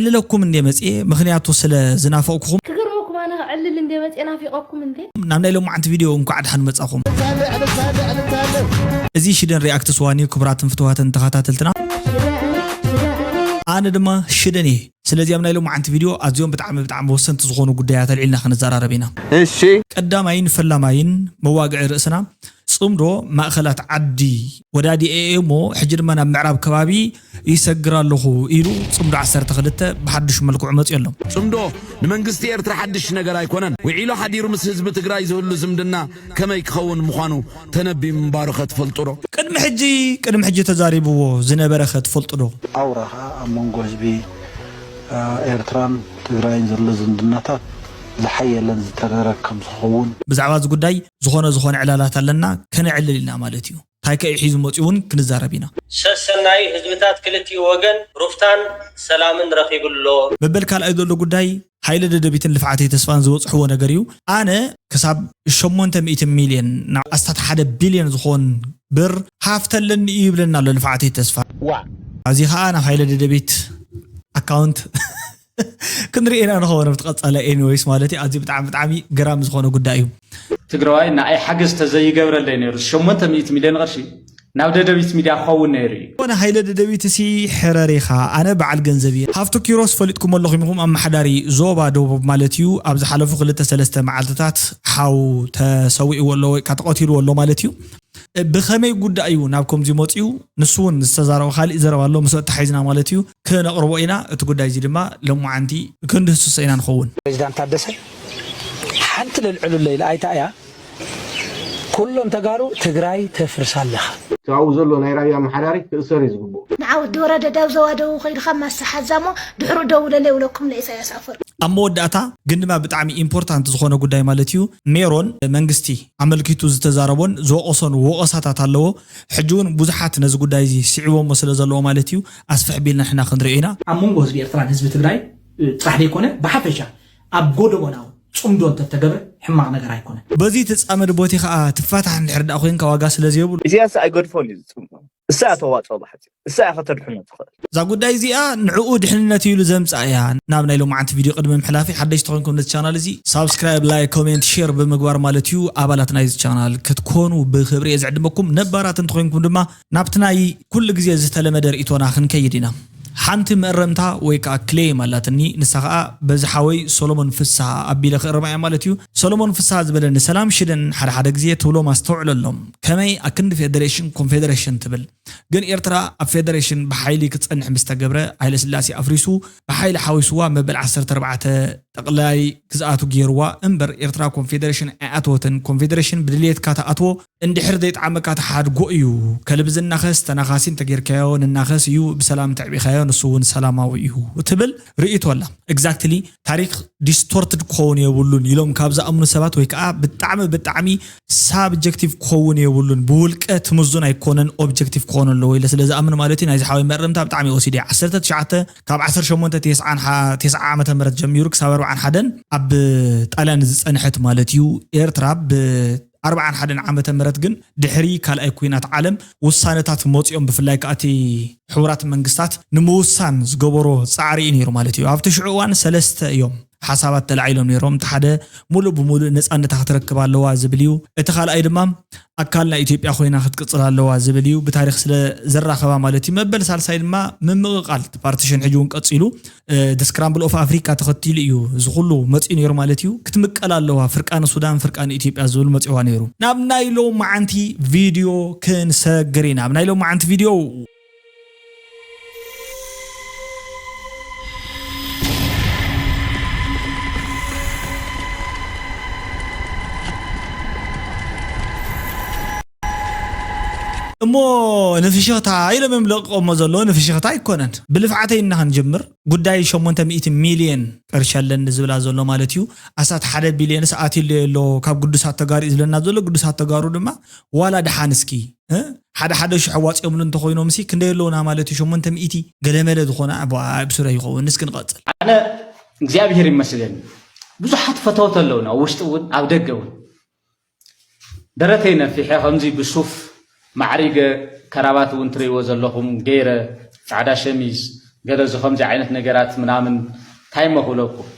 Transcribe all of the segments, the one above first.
ክዕልለኩም እንደ መጽኤ፣ ምኽንያቱ ስለ ዝናፈቕኩኹም። ክገርመኩም ኣነ ክዕልል እንደ መጽኤ ናፊቐኩም እንደ። ናብ ናይ ሎማዓንቲ ቪድዮ እንኳዕ ደሓን መጻኹም። እዚ ሽደን ሪኣክትስ ዋን እዩ፣ ክቡራትን ፍትዋትን ተኸታተልትና። ኣነ ድማ ሽደን እየ። ስለዚ ኣብ ናይ ሎማዓንቲ ቪድዮ ኣዝዮም ብጣዕሚ ብጣዕሚ ወሰንቲ ዝኾኑ ጉዳያት ኣልዒልና ክንዘራረብ ኢና። እሺ። ቀዳማይን ፈላማይን መዋግዒ ርእስና ጽምዶ ማእኸላት ዓዲ ወዳዲኤ እየ እሞ ሕጂ ድማ ናብ ምዕራብ ከባቢ ይሰግር ኣለኹ ኢሉ ጽምዶ ዓሰርተ ክልተ ብሓዱሽ መልክዑ መጺኡ ኣሎ። ጽምዶ ንመንግስቲ ኤርትራ ሓድሽ ነገር ኣይኮነን። ውዒሉ ሓዲሩ ምስ ህዝቢ ትግራይ ዝህሉ ዝምድና ከመይ ክኸውን ምዃኑ ተነቢዩ ምንባሩ ከ ትፈልጡ ዶ? ቅድሚ ሕጂ ቅድሚ ሕጂ ተዛሪብዎ ዝነበረ ከ ትፈልጡ ዶ? ኣውራ ኸኣ ኣብ መንጎ ህዝቢ ኤርትራን ትግራይን ዘሎ ዝምድናታት ዝሓየለን ዝተረረግ ከም ዝኸውን። ብዛዕባ እዚ ጉዳይ ዝኾነ ዝኾነ ዕላላት ኣለና፣ ከነዕልል ኢና ማለት እዩ። እንታይ ከ እዩ ሒዙ መፂኡ እውን ክንዛረብ ኢና። ሰሰናዩ ህዝብታት ክልቲኡ ወገን ሩፍታን ሰላምን ረኺቡ ኣሎ። መበል ካልኣይ ዘሎ ጉዳይ ሃይለ ደደቢትን ልፍዓተይ ተስፋን ዝበፅሕዎ ነገር እዩ። ኣነ ክሳብ ሸሞንተ ሚእቲ ሚልዮን ናብ ኣስታት ሓደ ቢልዮን ዝኾን ብር ሃፍቲ ኣለኒ እዩ ይብለና ኣሎ ልፍዓተይ ተስፋ። ዋ። ኣብዚ ከዓ ናብ ሃይለ ደደቢት ኣካውንት ክንርኢ ኢና ንኸውን ኣብቲ ቀፃላይ። ኤኒወይስ ማለት እዩ ኣዝዩ ብጣዕሚ ብጣዕሚ ገራሚ ዝኾነ ጉዳይ እዩ። ትግራዋይ ንኣይ ሓገዝ ተዘይገብረለይ ነይሩ ሸሞንተ ሚእቲ ሚልዮን ቅርሺ ናብ ደደቢት ሚድያ ክኸውን ነይሩ እዩ። ኮነ ሃይለ ደደቢት ሲ ሕረር ኢኻ፣ ኣነ በዓል ገንዘብ እየ። ሃፍቱ ኪሮስ ፈሊጥኩም ኣለኹም ኢኹም፣ ኣመሓዳሪ ዞባ ደቡብ ማለት እዩ። ኣብ ዝሓለፉ ክልተ ሰለስተ መዓልትታት ሓው ተሰዊእዎ ኣሎ ወይ ከዓ ተቐቲልዎ ኣሎ ማለት እዩ። ብኸመይ ጉዳይ እዩ ናብ ከምዚ መፂኡ? ንሱ እውን ዝተዛረቦ ካሊእ ዘረባ ኣሎ፣ ምስኡ ኣተሓሒዝና ማለት እዩ ክነቕርቦ ኢና። እቲ ጉዳይ እዚ ድማ ሎማዓንቲ ክንድህስሶ ኢና ንኸውን። ፕሬዚዳንት ታደሰ ሓንቲ ለልዕሉለይ ኢላ ኣይታ እያ ኩሎም ተጋሩ ትግራይ ተፍርስ ኣለኻ። እቲ ኣብኡ ዘሎ ናይ ራያ ኣመሓዳሪ ክእሰር እዩ ዝግብኦ። ንዓ ወዲ ወረደ ዳው ዘዋደዉ ከይድኻ ማሳ ሓዛሞ ድሕሩ ደውለለይ ይብለኩም ንኢሳያስ ኣፈወርቂ። ኣብ መወዳእታ ግን ድማ ብጣዕሚ ኢምፖርታንት ዝኾነ ጉዳይ ማለት እዩ ሜሮን መንግስቲ ኣመልኪቱ ዝተዛረቦን ዝወቐሶን ወቐሳታት ኣለዎ። ሕጂ እውን ብዙሓት ነዚ ጉዳይ እዚ ስዒቦሞ ስለ ዘለዎ ማለት እዩ ኣስፍሕ ቢልና ንሕና ክንሪኦ ኢና። ኣብ መንጎ ህዝቢ ኤርትራን ህዝቢ ትግራይ ጥራሕ ዘይኮነ ብሓፈሻ ኣብ ጎደቦና እውን ፅምዶ እንተተገብረ ሕማቕ ነገር ኣይኮነን። በዚ ትፃመድ ቦቲ ከዓ ትፋታሕ እንድሕር ደኣ ኮይንካ ዋጋ ስለ ዘየብሉ። ኢሳያስ ኣይገድፎን እዩ ዝፅምዶ። እሳ እያ ተዋፅኦ ብሓፂሩ። እሳ እያ ከተድሕኖ ትኽእል። እዛ ጉዳይ እዚኣ ንዕኡ ድሕንነት ኢሉ ዘምፅኣ እያ። ናብ ናይ ሎማዓንቲ ቪድዮ ቅድሚ ምሕላፊ ሓደሽቲ ተኾይንኩም ነዚ ቻናል እዚ ሳብስክራይብ፣ ላይክ፣ ኮሜንት፣ ሼር ብምግባር ማለት እዩ ኣባላት ናይዚ ቻናል ክትኮኑ ብክብሪ እየ ዝዕድመኩም። ነባራት እንተኾይንኩም ድማ ናብቲ ናይ ኩሉ ግዜ ዝተለመደ ርእይቶና ክንከይድ ኢና። ሓንቲ መእረምታ ወይ ከዓ ክሌም ኣላትኒ፣ ንሳ ከዓ በዚ ሓወይ ሰሎሞን ፍስሃ ኣቢለ ክእርማ እየ ማለት እዩ። ሰሎሞን ፍስሃ ዝበለኒ፣ ሰላም ሽደን፣ ሓደ ሓደ ግዜ ትብሎም ኣስተውዕለሎም፣ ከመይ ኣክንዲ ፌደሬሽን ኮንፌደሬሽን ትብል? ግን ኤርትራ ኣብ ፌደሬሽን ብሓይሊ ክትጸንሕ ምስ ተገብረ፣ ሃይለስላሴ ኣፍሪሱ ብሓይሊ ሓዊስዋ መበል ዓሰርተ ኣርባዕተ ጠቕላይ ግዝኣቱ ገይርዋ እምበር ኤርትራ ኮንፌደሬሽን ኣይኣተወትን። ኮንፌደሬሽን ብድልየትካ ትኣትዎ፣ እንድሕር ዘይጠዓመካ ትሓድጎ እዩ። ከልቢ ዝናኸስ ተናኻሲ እንተጌርካዮ ንናኸስ እዩ፣ ብሰላም እንተዕቢኻዮ ንሱ እውን ሰላማዊ እዩ ትብል ርእይቶ ኣላ። ኤግዛክትሊ ታሪክ ዲስቶርትድ ክኸውን የብሉን ኢሎም ካብ ዝኣምኑ ሰባት ወይ ከዓ ብጣዕሚ ብጣዕሚ ሳብጀክቲቭ ክኸውን የብሉን፣ ብውልቀ ትምዙን ኣይኮነን ኦብጀክቲቭ ክኾን ኣለዎ ኢለ ስለ ዝኣምን ማለት እዩ። ናይዚ ሓወይ መእረምታ ብጣዕሚ ወሲደ። ዓሰርተ ትሽዓተ ካብ ዓሰርተ ሸሞንተ ተስዓን ሓ- ተስዓ ዓመተ ምህረት ጀሚሩ ክሳብ ኣርብዓን ሓደን ኣብ ጣልያን ዝፀንሐት ማለት እዩ። ኤርትራ ብ ኣርብዓን ሓደን ዓመተ ምህረት ግን ድሕሪ ካልኣይ ኩናት ዓለም ውሳነታት መፂኦም ብፍላይ ከዓ እቲ ሕቡራት መንግስታት ንምውሳን ዝገበሮ ፃዕሪ እዩ ነይሩ ማለት እዩ። ኣብቲ ሽዑ እዋን ሰለስተ እዮም ሓሳባት ተላዒሎም ነይሮም። እቲ ሓደ ሙሉእ ብሙሉእ ነፃነታ ክትረክብ ኣለዋ ዝብል እዩ። እቲ ካልኣይ ድማ ኣካል ናይ ኢትዮጵያ ኮይና ክትቅፅል ኣለዋ ዝብል እዩ። ብታሪክ ስለ ዘራኸባ ማለት እዩ። መበል ሳልሳይ ድማ ምምቕቓል እቲ ፓርቲሽን ሕጂ እውን ቀፂሉ The Scramble of Africa ተኸቲሉ እዩ እዚ ኩሉ መፂኡ ነይሩ ማለት እዩ። ክትምቀል ኣለዋ ፍርቃ ንሱዳን ፍርቃ ንኢትዮጵያ ዝብል መፂዋ ነይሩ። ናብ ናይ ሎማዓንቲ ቪድዮ ክንሰግር ኢና። ኣብ ናይ ሎማዓንቲ ቪድዮ እሞ ንፍሽኽታ ኢሎም እዮም ለቅቆሞ ዘለዎ ንፍሽኽታ ኣይኮነን። ብልፍዓተይ እና ክንጅምር ጉዳይ ሸሞንተ ሚእቲ ሚልየን ቅርሺ ኣለኒ ዝብላ ዘሎ ማለት እዩ። ኣሳት ሓደ ቢልየንስ ኣትዩለይ ኣሎ ካብ ግዱሳት ተጋሩ እዩ ዝብለና ዘሎ። ግዱሳት ተጋሩ ድማ ዋላ ደሓን እስኪ እ? ሓደ ሓደ ሽሕ ኣዋፂኦምሉ እንተኮይኖም ሲ ክንደይ ኣለውና ማለት እዩ? ሸሞንተ ሚእቲ ገለመለ ዝኾነ ኣብ- ኣብ ሱረ ይኸውን። እስኪ ንቐፅል። ኣነ እግዚኣብሔር ይመስገን ብዙሓት ፈተውት ኣለውና ውሽጢ እውን ኣብ ደገ እውን ደረተይ ነፊሐ ከምዚ ብሱፍ ማዕሪገ ከራባት እውን ትርእይዎ ዘለኹም ገይረ ፃዕዳ ሸሚዝ ገለ እዚ ከምዚ ዓይነት ነገራት ምናምን እንታይ መኽብለኩም?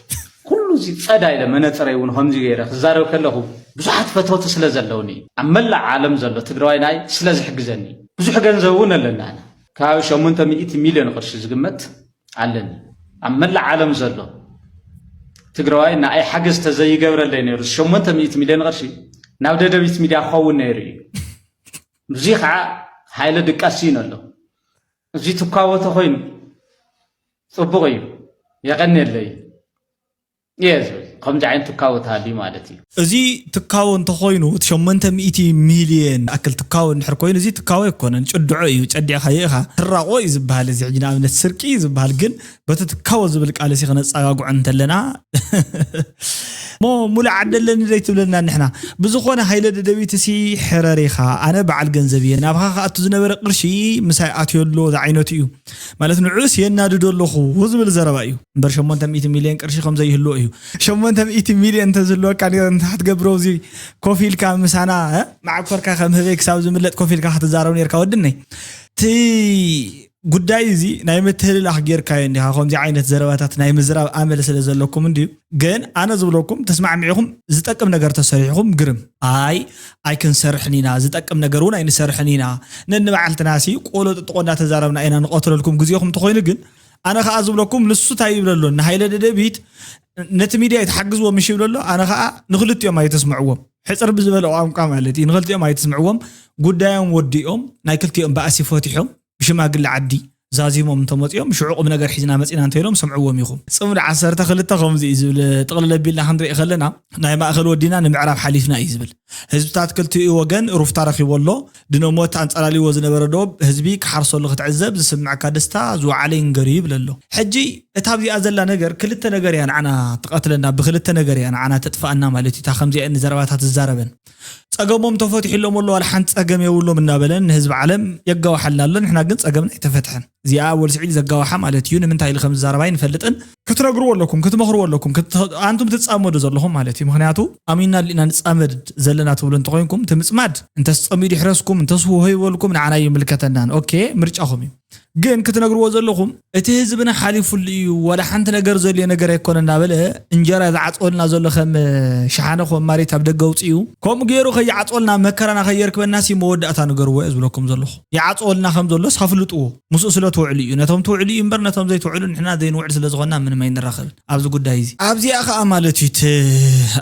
ኩሉ እዚ ጸዳ ኢለ መነጽረይ እውን ከምዚ ገይረ ክዛረብ ከለኹ ብዙሓት ፈተውቲ ስለ ዘለውኒ እዩ። ኣብ መላእ ዓለም ዘሎ ትግራዋይናይ ስለ ዝሕግዘኒ ብዙሕ ገንዘብ እውን ኣለና። ከባቢ ሸሞንተ ሚእቲ ሚልዮን ቅርሺ ዝግመት ኣለኒ። ኣብ መላእ ዓለም ዘሎ ትግራዋይ ንኣይ ሓገዝ ተዘይገብረለይ ነይሩ ሸሞንተ ሚእቲ ሚልዮን ቅርሺ ናብ ደደቢት ሚድያ ክኸውን ነይሩ እዩ። እዚ ከዓ ሃይለ ድቃስ እዩ ኣሎ። እዚ ትካወ ተኮይኑ ጽቡቕ እዩ። የቐንየለይ እየ ዝብል። ከምዚ ዓይነት ትካወ ተሃልዩ ማለት እዩ። እዚ ትካወ እንተኮይኑ እቲ ሸሞንተ ሚእቲ ሚልየን ኣክል ትካወ እንድሕር ኮይኑ እዚ ትካወ ኣይኮነን፣ ጭድዖ እዩ። ጨዲዕካዮ ኢኻ ትራቆ እዩ ዝበሃል። እዚ ሕጂ ንኣብነት ስርቂ እዩ ዝበሃል፣ ግን በቲ ትካወ ዝብል ቃል እዚ ክነጸጋግዖ እንተለና እሞ ሙሉእ ዓዲ ኣለኒ ደይ ትብለና ንሕና። ብዝኾነ ሃይለ ደደቢት ሲ ሕረር ኢኻ፣ ኣነ በዓል ገንዘብ እየ፣ ናብኻ ክኣቱ ዝነበረ ቅርሺ ምሳይ ኣትዮ ኣሎ ዝዓይነቱ እዩ። ማለት ንዑስ የናድዶ ኣለኹ ዝብል ዘረባ እዩ እምበር ሸሞንተ ሚእቲ ሚልዮን ቅርሺ ከም ዘይህልዎ እዩ። ሸሞንተ ሚእቲ ሚልዮን እንተዝህልወካ ነይሩ እንታይ ክትገብሮ ኣብዚ ኮፍ ኢልካ ምሳና እ? ማዕኮርካ ከም ህበይ ክሳብ ዝምለጥ ኮፍ ኢልካ ክትዛረብ ነርካ ወድነይ። እቲ ጉዳይ እዚ ናይ ምትህልላኽ ጌርካዮ እንዲኻ። ከምዚ ዓይነት ዘረባታት ናይ ምዝራብ ኣመል ስለ ዘለኩም እንድዩ። ግን ኣነ ዝብለኩም ተስማዕሚዕኹም ዝጠቅም ነገር ተሰሪሕኹም ግርም። ኣይ ኣይክንሰርሕን ኢና፣ ዝጠቅም ነገር እውን ኣይንሰርሕን ኢና። ነንባዕልትና ሲ ቆሎ ጥጥቆ እንዳተዛረብና ኢና ንቐትለልኩም ግዜኹም እንተኾይኑ። ግን ኣነ ከዓ ዝብለኩም ንሱ እንታይ ይብል ኣሎ ንሃይለ ደደቢት ነቲ ሚድያ ይትሓግዝዎ ምሽ ይብል ኣሎ። ኣነ ከዓ ንክልቲኦም ኣይተስምዕዎም፣ ሕፅር ብዝበለ ቋንቋ ማለት እዩ። ንክልቲኦም ኣይተስምዕዎም፣ ጉዳዮም ወዲኦም ናይ ክልቲኦም ባእሲ ፈቲሖም ብሽማግለ ዓዲ ዛዚሞም እንተመፂኦም ሽዑ ቁም ነገር ሒዝና መፂና እንተኢሎም ሰምዕዎም ኢኹም። ፅምዲ ዓሰርተ ክልተ ከምዚ እዩ ዝብል። ጥቕልል ኣቢልና ክንርኢ ከለና ናይ ማእኸል ወዲና ንምዕራብ ሓሊፍና እዩ ዝብል። ህዝብታት ክልቲኡ ወገን ሩፍታ ረኺቡ ኣሎ። ድነ ሞት ኣንፀላልይዎ ዝነበረ ዶብ ህዝቢ ክሓርሰሉ ክትዕዘብ ዝስምዐካ ደስታ ዝወዓለ ይንገር እዩ ይብል ኣሎ። ሕጂ እታ ኣብዚኣ ዘላ ነገር ክልተ ነገር እያ ንዓና ትቐትለና፣ ብክልተ ነገር እያ ንዓና ተጥፍኣና ማለት እዩ። እታ ከምዚኣን ዘረባታት ዝዛረበን ጸገሞም ተፈቲሕሎም ኣሎ ዋላ ሓንቲ ጸገም የብሎም እናበለን ንህዝቢ ዓለም የጋውሓልና ኣሎ። ንሕና ግን ጸገምና ኣይተፈትሐን። እዚኣ ኣወል ስዒድ ዘጋውሓ ማለት እዩ። ንምንታይ ኢሉ ከም ዝዛረብ ኣይንፈልጥን። ክትነግርዎ ኣለኩም፣ ክትመኽርዎ ኣለኩም። ክት- ኣንቱም ትጻመዱ ዘለኹም ማለት እዩ። ምኽንያቱ ኣሚንና ሊና ንጻመድ ዘለና ትብሉ እንተኾይንኩም እቲ ምጽማድ እንተስ ጸሚዱ ይሕረስኩም እንተስ ውሆ ይበልኩም ንዓና ይምልከተናን። ኦኬ ምርጫኹም እዩ። ግን ክትነግርዎ ዘለኹም እቲ ህዝብና ሓሊፉሉ እዩ፣ ዋላ ሓንቲ ነገር ዘልዮ ነገር ኣይኮነ እናበለ እንጀራ ዝዓፅወልና ዘሎ ከም ሸሓነ ኮማሪት ኣብ ደገ ኣውፅኡ ከምኡ ገይሩ ከይዓፅወልና መከራና ከየርክበና ሲ መወዳእታ ንገርዎ እየ ዝብለኩም ዘለኹ። ይዓፅወልና ከም ዘሎስ ኣፍልጥዎ። ምስኡ ስለ ትውዕሉ እዩ። ነቶም ትውዕሉ እዩ እምበር ነቶም ዘይትውዕሉ ንሕና ዘይንውዕል ስለ ዝኾንና ምንም ኣይንራኸብን ኣብዚ ጉዳይ እዚ። ኣብዚኣ ከዓ ማለት እዩ እቲ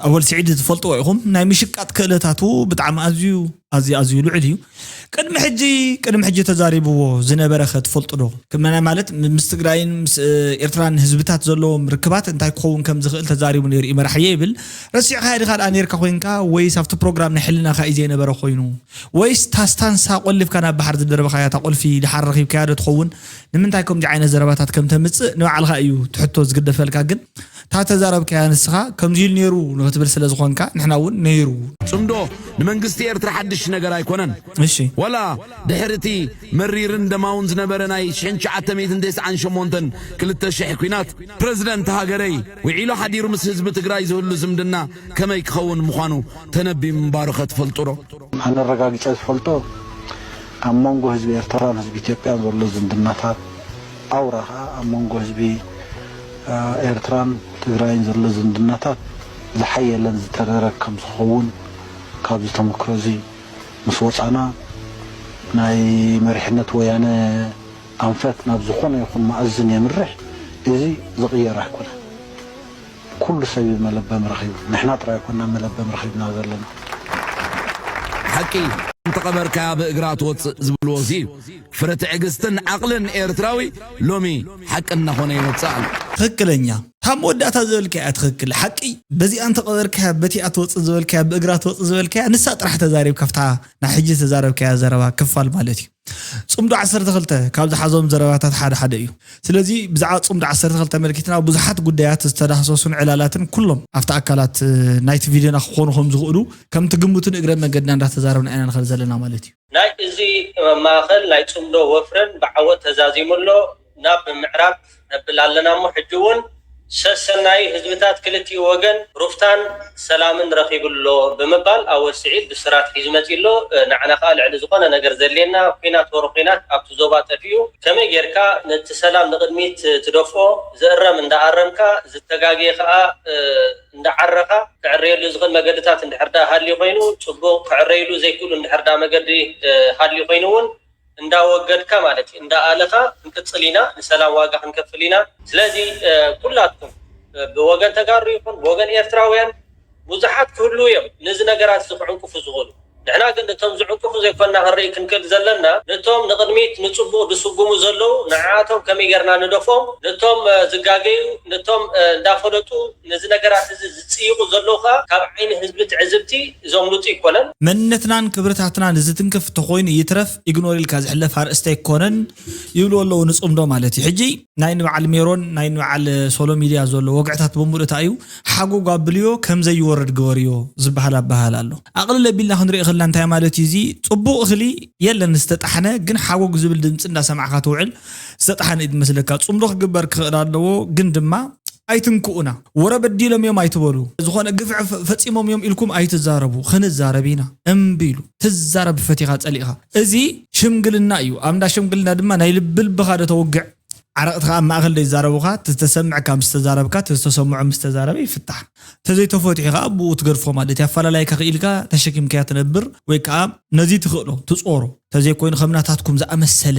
ኣወል ስዒድ ትፈልጥዎ ኢኹም ናይ ምሽቃጥ ክእለታቱ ብጣዕሚ ኣዝዩ ኣዝዩ ኣዝዩ ልዑል እዩ። ቅድሚ ሕጂ ቅድሚ ሕጂ ተዛሪብዎ ዝነበረ ከ ትፈልጡ ዶ? ክመና ማለት ም- ምስ ትግራይን ምስ እ, ኤርትራን ህዝብታት ዘለዎም ርክባት እንታይ ክኸውን ከም ዝኽእል ተዛሪቡ ነይሩ እዩ መራሕየ ይብል። ረሲዕካዮ ዲኻ ደኣ ነይርካ ኮይንካ ወይስ ኣብቲ ፕሮግራም ናይ ሕልናኻ እዩ ዘይነበረ ኮይኑ ወይስ ታስታንሳ ቆሊፍካ ናብ ባሕር ዝደርበኻያ እታ ቁልፊ ድሓር ረኺብካያ ዶ ትኸውን? ንምንታይ ከምዚ ዓይነት ዘረባታት ከም ተምጽእ ንባዕልኻ እዩ ትሕቶ ዝግደፈልካ። ግን እታ ተዛረብካያ ንስኻ ከምዚ ኢሉ ነይሩ ንክትብል ስለ ዝኾንካ ንሕና እውን ነይሩ። ጽምዶ ንመንግስቲ ኤርትራ ሓድሽ ነገር ኣይኮነን። እሺ ዋላ ድሕሪ እቲ መሪርን ደማውን ዝነበረ ናይ ሽሕን ትሽዓተ ሚእትን ተስዓን ሸሞንተን ክልተ ሽሕ ኲናት ፕረዚደንት ሃገረይ ውዒሉ ሓዲሩ ምስ ህዝቢ ትግራይ ዝህሉ ዝምድና ከመይ ክኸውን ምዃኑ ተነብዩ ምንባሩ ከ ትፈልጡ ዶ? ኣነ ኣረጋጊጸ ዝፈልጦ ኣብ መንጎ ህዝቢ ኤርትራን ህዝቢ ኢትዮጵያን ዘሎ ዝምድናታት ኣውራ ከኣ ኣብ መንጎ ህዝቢ ኤርትራን ትግራይን ዘሎ ዝምድናታት ዝሓየለን ዝተረረግ ከም ዝኸውን ካብዚ ተመክሮ እዚ ምስ ወጻና ናይ መሪሕነት ወያነ ኣንፈት ናብ ዝኾነ ይኹን መኣዝን የምርሕ፣ እዚ ዝቕየር ኣይኮነን። ኩሉ ሰብ እዩ መለበሚ ረኺቡ። ንሕና ጥራይ ኣይኮናን መለበሚ ረኺብና ዘለና። ሓቂ እንተቐበርካያ ብእግራ ትወፅእ ዝብልዎ እዚ እዩ። ፍረ ትዕግስትን ዓቕልን ኤርትራዊ ሎሚ ሓቂ እናኾነ ይወፅእ ኣሎ። ትኽክለኛ ካብ መወዳእታ ዝበልካያ ትኽክል ሓቂ በዚኣ እንተቐበርካያ በቲኣ ትወፅእ ዝበልካያ ብእግራ ትወፅእ ዝበልካያ ንሳ ጥራሕ ተዛሪብ ካብታ ናይ ሕጂ ተዛረብካያ ዘረባ ክፋል ማለት እዩ። ፅምዶ ዓሰርተ ክልተ ካብ ዝሓዞም ዘረባታት ሓደ ሓደ እዩ። ስለዚ ብዛዕባ ፅምዶ ዓሰርተ ክልተ ኣመልኪትና ብዙሓት ጉዳያት ዝተዳህሰሱን ዕላላትን ኩሎም ኣብቲ ኣካላት ናይቲ ቪድዮና ክኾኑ ከም ዝኽእሉ ከም ትግምቱን እግረ መንገድና እንዳተዛረብና ኢና ንኸድ ዘለና ማለት እዩ። ናይ እዚ ማእኸል ናይ ፅምዶ ወፍረን ብዓወት ተዛዚሙ ኣሎ። ናብ ምዕራብ ነብል ኣለና እሞ ሕጂ እውን ሰሰናዩ ህዝብታት ክልቲኡ ወገን ሩፍታን ሰላምን ረኺቡ ኣሎ ብምባል ኣወል ስዒድ ብስራት ሒዙ መጺኡ ኣሎ። ንዓና ከኣ ልዕሊ ዝኾነ ነገር ዘድልየና ኲናት ወረ ኲናት ኣብቲ ዞባ ጠፊኡ ከመይ ጌርካ ነቲ ሰላም ንቕድሚት ትደፍኦ፣ ዝእረም እንዳኣረምካ ዝተጋግየ ከኣ እንዳዓረኻ ክዕረየሉ ዝኽእል መገድታት እንድሕር ደኣ ሃልዩ ኮይኑ ጽቡቕ፣ ክዕረይሉ ዘይክእሉ እንድሕር ደኣ መገዲ ሃልዩ ኮይኑ እውን እንዳወገድካ ማለት እዩ እንዳኣለኻ ክንቅጽል ኢና። ንሰላም ዋጋ ክንከፍል ኢና። ስለዚ ኩላትኩም ብወገን ተጋሩ ይኹን ብወገን ኤርትራውያን ብዙሓት ክህልዉ እዮም ነዚ ነገራት እዚ ክዕንቅፉ ዝኽእሉ። ንሕና ግን ነቶም ዝዕንቅፉ ዘይኮንና ክንርኢ ክንክእል ዘለና ነቶም ንቕድሚት ንጽቡቕ ዝስጉሙ ዘለዉ ንዓኣቶም ከመይ ጌርና ንደፎም፣ ነቶም ዝጋገዩ ነቶም እንዳፈለጡ ነዚ ነገራት እዚ ዝጽይቑ ዘለዉ ከኣ ካብ ዓይኒ ህዝቢ ትዕዝብቲ ዘምልጡ ኣይኮነን። መንነትናን ክብርታትናን ዝትንክፍ እንተኾይኑ ይትረፍ ኢግኖር ኢልካ ዝሕለፍ ኣርእስቲ ኣይኮነን ይብሉ ኣለዉ ንጽምዶ ማለት እዩ። ሕጂ ናይ ንበዓል ሜሮን ናይ ንበዓል ሶሎ ሚድያ ዘሎ ወግዕታት ብምሉእ እዩ ሓጎግ ኣብልዮ ከም ዘይወርድ ግበርዮ ዝበሃል ኣበሃል ኣሎ። ኣቕልል ኣቢልና ክንሪኦ ከለና እንታይ ማለት እዩ እዚ? ጽቡቕ እኽሊ የለን ዝተጣሕነ ግን ሓጎግ ዝብል ድምፂ እንዳሰማዕካ ትውዕል ዝተጣሕነ እዩ ዝመስለካ። ጽምዶ ክግበር ክኽእል ኣለዎ ግን ድማ ኣይትንክኡና። ወረ በዲሎም እዮም ኣይትበሉ። ዝኾነ ግፍዒ ፈ- ፈጺሞም እዮም ኢልኩም ኣይትዛረቡ። ክንዛረብ ኢና። እምቢ ኢሉ ትዛረብ ፈቲኻ ጸሊእኻ። እዚ ሽምግልና እዩ። ኣብ እንዳ ሽምግልና ድማ ናይ ልቢ ልብኻ ዶ ተውግዕ? ዓረቕትኻ ኣብ ማእከል ዶ ይዛረቡኻ? ተሰምዕካ ምስ ተዛረብካ፣ ተዝተሰምዖ ምስ ተዛረበ ይፍታሕ። ተዘይተፈትሑ ከዓ ብኡ ትገድፎ ማለት እዩ። ኣፈላላይካ ክኢልካ ተሸኪምካያ ትነብር ወይ ከዓ ነዚ ትኽእሎ ትጾሮ። ተዘይኮይኑ ከም ናታትኩም ዝኣመሰለ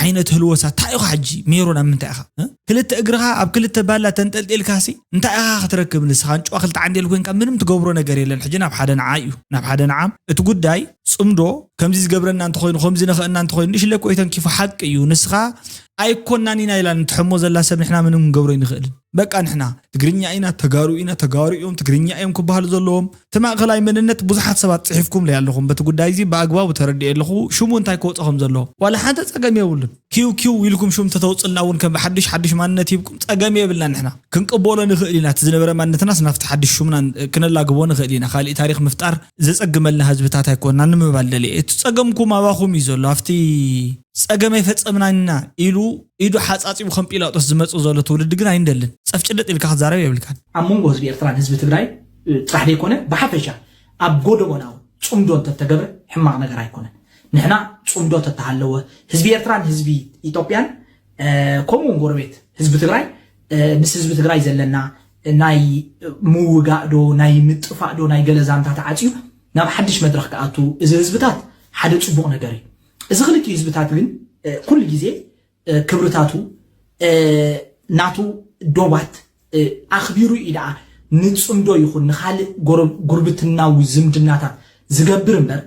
ዓይነት ህልወሳ እንታይ ኢኻ ሕጂ ሜሮን ኣብ ምንታይ ኢኻ እ? ክልተ እግርኻ ኣብ ክልተ ባላ ተንጠልጢልካሲ እንታይ ኢኻ ክትረክብ ንስኻ እንጭዋ ክልተ ዓንዴል ኮይንካ ምንም ትገብሮ ነገር የለን። ሕጂ ናብ ሓደ ንዓ እዩ ናብ ሓደ ንዓ እቲ ጉዳይ ጽምዶ ከምዚ ዝገብረና እንተኾይኑ ከምዚ ነኸእና እንተኾይኑ ንሽለ እኮ ተንኪፉ ሓቂ እዩ። ንስኻ ኣይኮናን ኢና ኢላ ንትሕሞ ዘላ ሰብ ንሕና ምንም ክንገብሮ ይንኽእልን። በቃ ንሕና ትግርኛ ኢና፣ ተጋሩ ኢና፣ ተጋሩ እዮም፣ ትግርኛ እዮም ክበሃሉ ዘለዎም። እቲ ማእኸላይ መንነት ብዙሓት ሰባት ጽሒፍኩም ለይ ኣለኹም። በቲ ጉዳይ እዚ ብኣግባቡ ተረድኤ ኣለኹ። ሽሙ እንታይ ክወጾ ከም ዘለዎ ዋላ ሓንቲ ጸገም የብሉን። ኪው ኪው ኢልኩም ሽም ተተውጽልና እውን ከም ሓድሽ ሓድሽ ማንነት ሂብኩም ጸገም የብልና። ንሕና ክንቅበሎ ንኽእል ኢና። እቲ ዝነበረ ማንነትናስ ናብቲ ሓድሽ ሽምና ክነላግቦ ንኽእል ኢና። ካሊእ ታሪኽ ምፍጣር ዘጸግመልና ህዝብታት ኣይኮንና ንምባል ደልየ። እቲ ጸገምኩም ኣባኹም እዩ ዘሎ። ኣብቲ ጸገም ኣይፈጸምናን ኢና ኢሉ ኢዱ ሓጻጺቡ ከም ጲላጦስ ዝመጽእ ዘሎ ትውልዲ ግን ኣይንደልን። ጸፍጭልጥ ኢልካ ክትዛረብ የብልካን። ኣብ መንጎ ህዝቢ ኤርትራን ህዝቢ ትግራይ ጥራሕ ዘይኮነ ብሓፈሻ ኣብ ጎደቦና እውን ጽምዶ እንተተገብረ ሕማቕ ነገር ኣይኮነን። ንሕና ጽምዶ ተተሃለወ ህዝቢ ኤርትራን ህዝቢ ኢትዮጵያን ከምኡ እውን ጎረቤት ህዝቢ ትግራይ ምስ ህዝቢ ትግራይ ዘለና ናይ ምውጋእ ዶ ናይ ምጥፋእ ዶ ናይ ገለ ዛንታ ተዓፅዩ ናብ ሓድሽ መድረኽ ክኣቱ እዚ ህዝብታት ሓደ ፅቡቕ ነገር እዩ። እዚ ክልቲኡ ህዝብታት ግን ኩሉ ግዜ ክብርታቱ ናቱ ዶባት ኣኽቢሩ እዩ ደኣ ንፅምዶ ይኹን ንኻልእ ጉርብትናዊ ዝምድናታት ዝገብር እምበር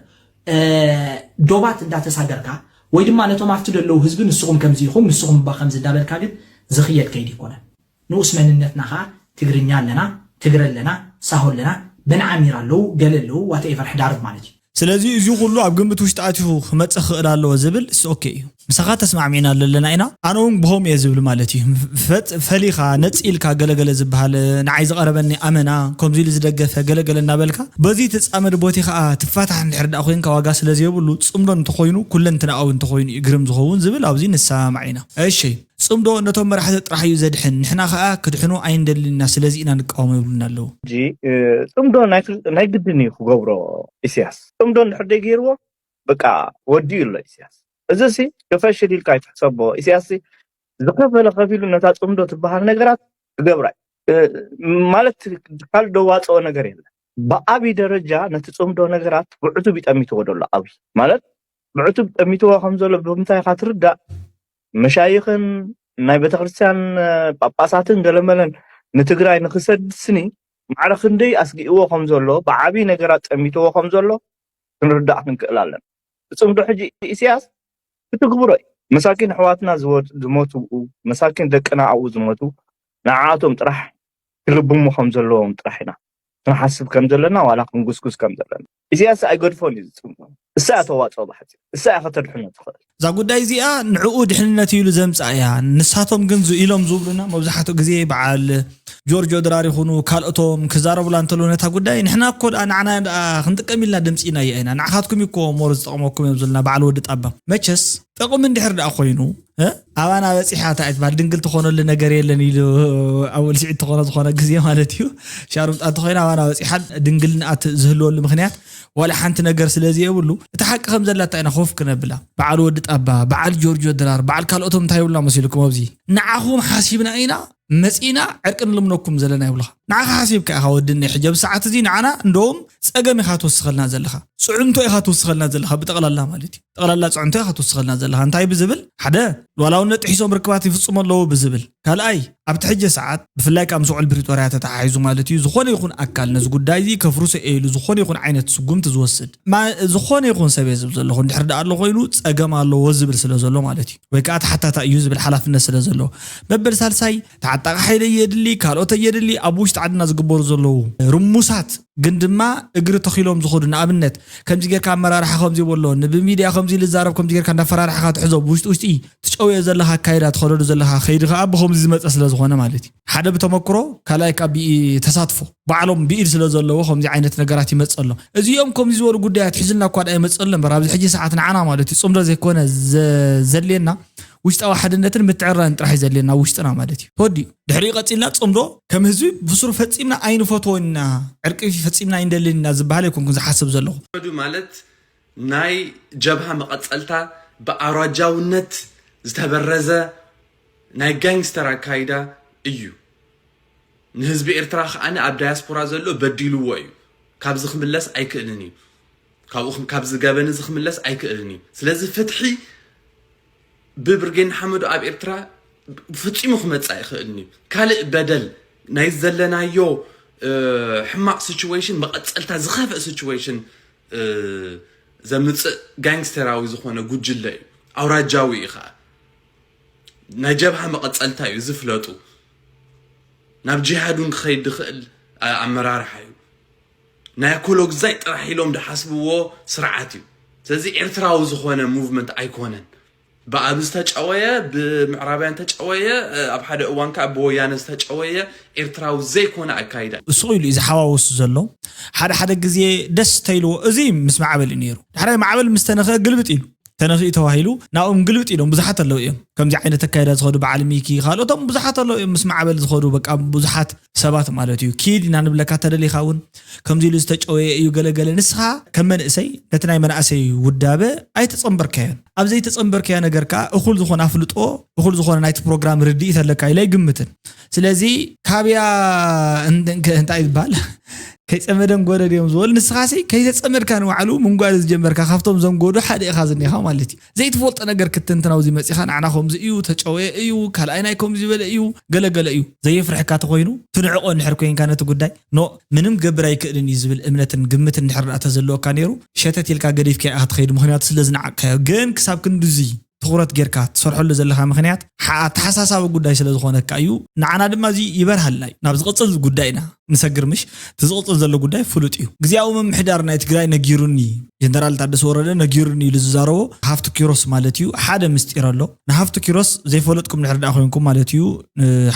ዶባት እንዳተሳገርካ ወይ ድማ ነቶም ኣብቲ ዘለዉ ህዝቢ ንስኹም ከምዚ ኢኹም ንስኹም እባ ከምዚ እንዳበልካ ግን ዝኽየድ ከይዲ ይኮነን። ንኡስ መንነትና ከዓ ትግርኛ ኣለና፣ ትግረ ኣለና፣ ሳሆ ኣለና፣ በንዓሚር ኣለዉ፣ ገለ ኣለዉ፣ ዋተኤቨር ሕዳርብ ማለት እዩ። ስለዚ እዚ ኩሉ ኣብ ግምት ውሽጢ ኣትዩ ክመፅእ ክኽእል ኣለዎ ዝብል እስ ኦኬ እዩ። ምሳኻ ተስማዕሚዕና ኣለና ኢና፣ ኣነ እውን ብኸምኡ እየ ዝብል ማለት እዩ። ፈሊኻ ነፂ ኢልካ ገለገለ ዝበሃል ንዓይ ዝቐረበኒ ኣመና ከምዚ ኢሉ ዝደገፈ ገለገለ እናበልካ በዚ ትፃመድ ቦቲ ከዓ ትፋታሕ እንድሕር ደኣ ኮይንካ ዋጋ ስለ ዘየብሉ ፅምዶ እንተኾይኑ ኩለንትናኣዊ እንተኾይኑ እዩ ግርም ዝኸውን ዝብል ኣብዚ ንሰማማዕ ኢና። እሺ ፅምዶ ነቶም መራሕቲ ጥራሕ እዩ ዘድሕን፣ ንሕና ኸኣ ክድሕኑ ኣይንደልን ኢና፣ ስለዚ ኢና ንቃወሞ ይብሉና ኣለዉ። ሕጂ ጽምዶ ናይ ግድን እዩ ክገብሮ ኢሳያስ። ጽምዶ እንድሕር ደይገይርዎ በቃ ወዲኡ ኣሎ ኢሳያስ። እዚ ሲ ክፈሽል ኢልካ ኣይትሕሰቦ። ኢሳያስ ሲ ዝኸፈለ ከፊሉ ነታ ጽምዶ ትበሃል ነገራት ክገብራ እዩ። ማለት ካልእ ደዋጽኦ ነገር የለን። ብዓቢ ደረጃ ነቲ ጽምዶ ነገራት ብዕቱብ ይጠሚትዎ ደሎ ኣብይ ማለት ብዕቱብ ጠሚትዎ ከም ዘሎ ብምንታይ ኢኻ ትርዳእ? መሻይኽን ናይ ቤተክርስትያን ጳጳሳትን ገለመለን ንትግራይ ንክሰድስኒ ማዕረ ክንደይ ኣስጊእዎ ከም ዘሎ ብዓብዪ ነገራት ጠሚትዎ ከም ዘሎ ክንርዳእ ክንክእል ኣለና። ብፅምዶ ሕጂ ኢሳያስ ክትግብሮ እዩ። መሳኪን ኣሕዋትና ዝሞቱ፣ መሳኪን ደቅና ኣብኡ ዝሞቱ ንዓኣቶም ጥራሕ ክልብሙ ከም ዘለዎም ጥራሕ ኢና ክንሓስብ ከም ዘለና ዋላ ክንጉስጉስ ከም ዘለና። ኢሳያስ ኣይገድፎን እዩ ዝፅምዶ። እሳ እያ ተዋፅኦ ብሓፂር። እሳ እያ ከተድሕኖ ትኽእል። እዛ ጉዳይ እዚኣ ንዕኡ ድሕንነት ኢሉ ዘምፅኣ እያ። ንሳቶም ግን ኢሎም ዝብሉና መብዛሕትኡ ግዜ በዓል ጆርጆ ድራር ይኹኑ ካልኦቶም ክዛረቡላ እንተለዉ ነታ ጉዳይ ንሕና እኮ ደኣ ንዓና ደኣ ክንጥቀም ኢልና ደምፂእናያ ኢና። ንዓኻትኩም እኮ ሞር ዝጠቕመኩም እዮም ዝብሉና በዓል ወዲ ጣባ። መቸስ ጠቕሚ እንድሕር ደኣ ኮይኑ እ? ኣባና በፂሓ እንታይ ትበሃል ድንግል ትኾነሉ ነገር የለን ኢሉ ኣወል ስዒድ ትኾኖ ዝኾነ ግዜ ማለት እዩ። ሻሩምጣ እንተኾይና ኣባና በፂሓ ድንግልና ዝህልወሉ ምክንያት ዋላ ሓንቲ ነገር ስለ ዘየብሉ፣ እቲ ሓቂ ከም ዘላ እንታይ ኢና ኮፍ ክነብላ? በዓል ወዲ ጣባ፣ በዓል ጆርጆ ድራር፣ በዓል ካልኦቶም እንታይ ይብሉና መሲልኩም ኣብዚ? ንዓኹም ሓሲብና ኢና መፂና ዕርቂ ንልምነኩም ዘለና ይብሉኻ። ንዓኻ ሓሲብካ ኢኻ ወድኒ ሕጂ ኣብዚ ሰዓት እዚ ንዓና እንደውም ፀገም ኢኻ ትወስኸልና ዘለኻ፣ ፅዕንቶ ኢኻ ትወስኸልና ዘለኻ ብጠቕላላ ማለት እዩ። ጠቕላላ ፅዕንቶ ኢኻ ትወስኸልና ዘለኻ። እንታይ ብዝብል ሓደ ሉዓላውነት ጥሒሶም ርክባት ይፍፅሙ ኣለዉ ብዝብል፣ ካልኣይ ኣብቲ ሕጂ ሰዓት ብፍላይ ካብ ምስ ውዕል ፕሪቶርያ ተተሓሒዙ ማለት እዩ ዝኾነ ይኹን ኣካል ነዚ ጉዳይ እዚ ከፍርሶ እየ ኢሉ ዝኾነ ይኹን ዓይነት ስጉምቲ ዝወስድ ማ- ዝኾነ ይኹን ሰብ እየ ዝብል ዘለኹ እንድሕር ደኣ ኣሎ ኮይኑ ፀገም ኣለዎ ዝብል ስለ ዘሎ ማለት እዩ፣ ወይ ከዓ ተሓታታ እዩ ዝብል ሓላፍነት ስለ ዘለዎ። መበል ሳልሳይ ተዓጣቂ ሓይለ የድሊ ካልኦተ የድሊ ኣብ ውሽጢ ዓድና ዝግበሩ ዘለዉ ርሙሳት ግን ድማ እግሪ ተኺሎም ዝኸዱ ንኣብነት ከምዚ ጌርካ ኣመራርሓ ከምዚ ይበሎ ብሚድያ ከምዚ ልዛረብ ከምዚ ጌርካ እንዳፈራርሕካ ትሕዞ ብውሽጢ ውሽጢ ትጨውዮ ዘለኻ ኣካይዳ ትኸደዱ ዘለኻ ከይዲ ከዓ ብከምዚ ዝመፀ ስለ ዝኾነ ማለት እዩ። ሓደ ብተመክሮ ካልኣይ ካብ ብኢ- ተሳትፎ ባዕሎም ብኢድ ስለ ዘለዎ ከምዚ ዓይነት ነገራት ይመፀ ኣሎ። እዚኦም ከምዚ ዝበሉ ጉዳያት ሒዝልና እኳ ደኣ ይመፀ ኣሎ እምበር ኣብዚ ሕጂ ሰዓት ንዓና ማለት እዩ ፅምዶ ዘይኮነ ዘ- ዘድልየና ውሽጣዊ ሓድነትን ምትዕራን ጥራሕ እዩ ዘድልየና ውሽጥና ማለት እዩ። ተወዲኡ ድሕሪኡ ቀፂልና ፅምዶ ከም ህዝቢ ብስሩ ፈፂምና ኣይንፈትዎ ኢና ዕርቂ ፈፂምና ኣይንደልን ኢና ዝበሃል ኣይኮንኩን ዝሓስብ ዘለኹ። ማለት ናይ ጀብሃ መቐፀልታ ብኣውራጃውነት ዝተበረዘ ናይ ጋንግስተር ኣካይዳ እዩ። ንህዝቢ ኤርትራ ከኣ ኣብ ዳያስፖራ ዘሎ በዲልዎ እዩ። ካብዚ ክምለስ ኣይክእልን እዩ። ካብኡ ክም- ካብዚ ገበን እዚ ክምለስ ኣይክእልን እዩ። ስለዚ ፍትሒ ብብርጌድ ንሓመዱ ኣብ ኤርትራ ፍጺሙ ክመጽእ ኣይኽእልን እዩ። ካልእ በደል ናይ ዘለናዮ ሕማቕ ሲቹዌሽን መቐጸልታ ዝኸፍእ ሲቹዌሽን ዘምጽእ ጋንግስተራዊ ዝኾነ ጉጅለ እዩ። ኣውራጃዊ እዩ ኸዓ። ናይ ጀብሃ መቐጸልታ እዩ፣ እዚ ፍለጡ። ናብ ጂሃድ እውን ክኸይድ ዝኽእል ኣመራርሓ እዩ። ናይ ኣኮሎግዛይ ጥራሕ ኢሎም ዝሓስብዎ ስርዓት እዩ። ስለዚ ኤርትራዊ ዝኾነ ሙቭመንት ኣይኮነን። ብኣብ ዝተጨወየ፣ ብምዕራብያን ዝተጨወየ፣ ኣብ ሓደ እዋን ከዓ ብወያነ ዝተጨወየ ኤርትራዊ ዘይኮነ ኣካይዳ። ስቕ ኢሉ እዩ ዝሓዋወሱ ዘሎ። ሓደ ሓደ ግዜ ደስ ተይልዎ፣ እዚ ምስ ማዕበል እዩ ነይሩ። ድሕራይ ማዕበል ምስ ተነኸ ግልብጥ ኢሉ። ተነኺኡ ተባሂሉ ናብኦም ግልብጥ ኢሎም ብዙሓት ኣለዉ እዮም። ከምዚ ዓይነት ኣካይዳ ዝኸዱ በዓል ሚኪ ካልኦቶም ብዙሓት ኣለዉ እዮም ምስ ማዕበል ዝኸዱ በቃ ብዙሓት ሰባት ማለት እዩ። ኪድ ኢና ንብለካ ተደሊኻ እውን ከምዚ ኢሉ ዝተጨወየ እዩ ገለገለ። ንስኻ ከም መንእሰይ ነቲ ናይ መናእሰይ ውዳበ ኣይተጸንበርካዮን። ኣብ ዘይተጸንበርካዮ ነገር ከኣ እኹል ዝኾነ ኣፍልጦ እኹል ዝኾነ ናይቲ ፕሮግራም ርድኢት ኣለካ ኢለ ኣይግምትን። ስለዚ ካብያ እንታይ ይባል ከይፀመደን ጎደ ድዮም ዝበሉ ንስኻሲ ከይተፀመድካ ንባዕሉ ምንጓድ ዝጀመርካ ካብቶም ዘንጎዱ ሓደ ኢኻ ዝኒኻ ማለት እዩ። ዘይትፈልጦ ነገር ክትንትን ኣብዚ መፂኻ ንዓና ከምዚ እዩ ተጨወየ እዩ ካልኣይ ናይ ከምዚ ዝበለ እዩ ገለገለ እዩ ዘየፍርሕካ ተኮይኑ ትንዕቆ እንድሕር ኮይንካ ነቲ ጉዳይ ኖ ምንም ገብር ኣይክእልን እዩ ዝብል እምነትን ግምትን እንድሕር ደኣ ተዘለወካ ነይሩ ሸተት ኢልካ ገዲፍካ ኢኻ ትኸይድ ምክንያቱ ስለ ዝነዓቅካዮ ግን ክሳብ ክንድዚ ትኹረት ጌርካ ትሰርሐሉ ዘለኻ ምኽንያት ኣተሓሳሳቢ ጉዳይ ስለ ዝኾነካ እዩ። ንዓና ድማ እዚ ይበርሃልና እዩ። ናብ ዝቕፅል ጉዳይና ንሰግር ምሽ እቲ ዝቕፅል ዘሎ ጉዳይ ፍሉጥ እዩ። ግዝያዊ ምምሕዳር ናይ ትግራይ ነጊሩኒ ጀነራል ታደሰ ወረደ ነጊሩኒ ኢሉ ዝዛረቦ ሃፍቱ ኪሮስ ማለት እዩ። ሓደ ምስጢር ኣሎ። ንሃፍቱ ኪሮስ ዘይፈለጥኩም ድሕር ደኣ ኮይንኩም ማለት እዩ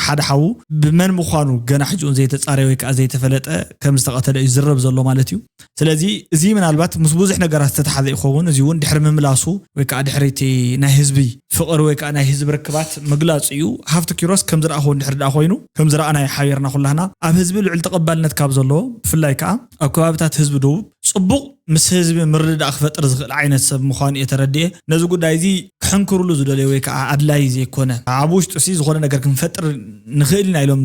ሓደ ሓዉ ብመን ምዃኑ ገና ሕጂ እውን ዘይተፃረየ ወይ ከዓ ዘይተፈለጠ ከም ዝተቐተለ እዩ ዝረብ ዘሎ ማለት እዩ። ስለዚ እዚ ምናልባት ምስ ብዙሕ ነገራት ዝተተሓዘ ይኸውን። እዚ እውን ድሕሪ ምምላሱ ወይ ከዓ ድሕሪ እቲ ናይ ህዝቢ ፍቕሪ ወይ ከዓ ናይ ህዝቢ ርክባት ምግላፁ እዩ። ሃፍቱ ኪሮስ ከም ዝረኣኹ እንድሕር ደኣ ኮይኑ ከም ዝረኣናዮ ሓቢርና ኩላህና ኣብ ህዝቢ ልዑል ተቐባልነት ካብ ዘለዎ ብፍላይ ከዓ ኣብ ከባብታት ህዝቢ ደቡብ ፅቡቕ ምስ ህዝቢ ምርድዳእ ክፈጥር ዝኽእል ዓይነት ሰብ ምዃኑ እየ ተረድኤ። ነዚ ጉዳይ እዚ ክሕንክርሉ ዝደለዩ ወይ ከዓ ኣድላዪ ዘይኮነ ኣብ ውሽጡ ሲ ዝኾነ ነገር ክንፈጥር ንኽእል ኢና ኢሎም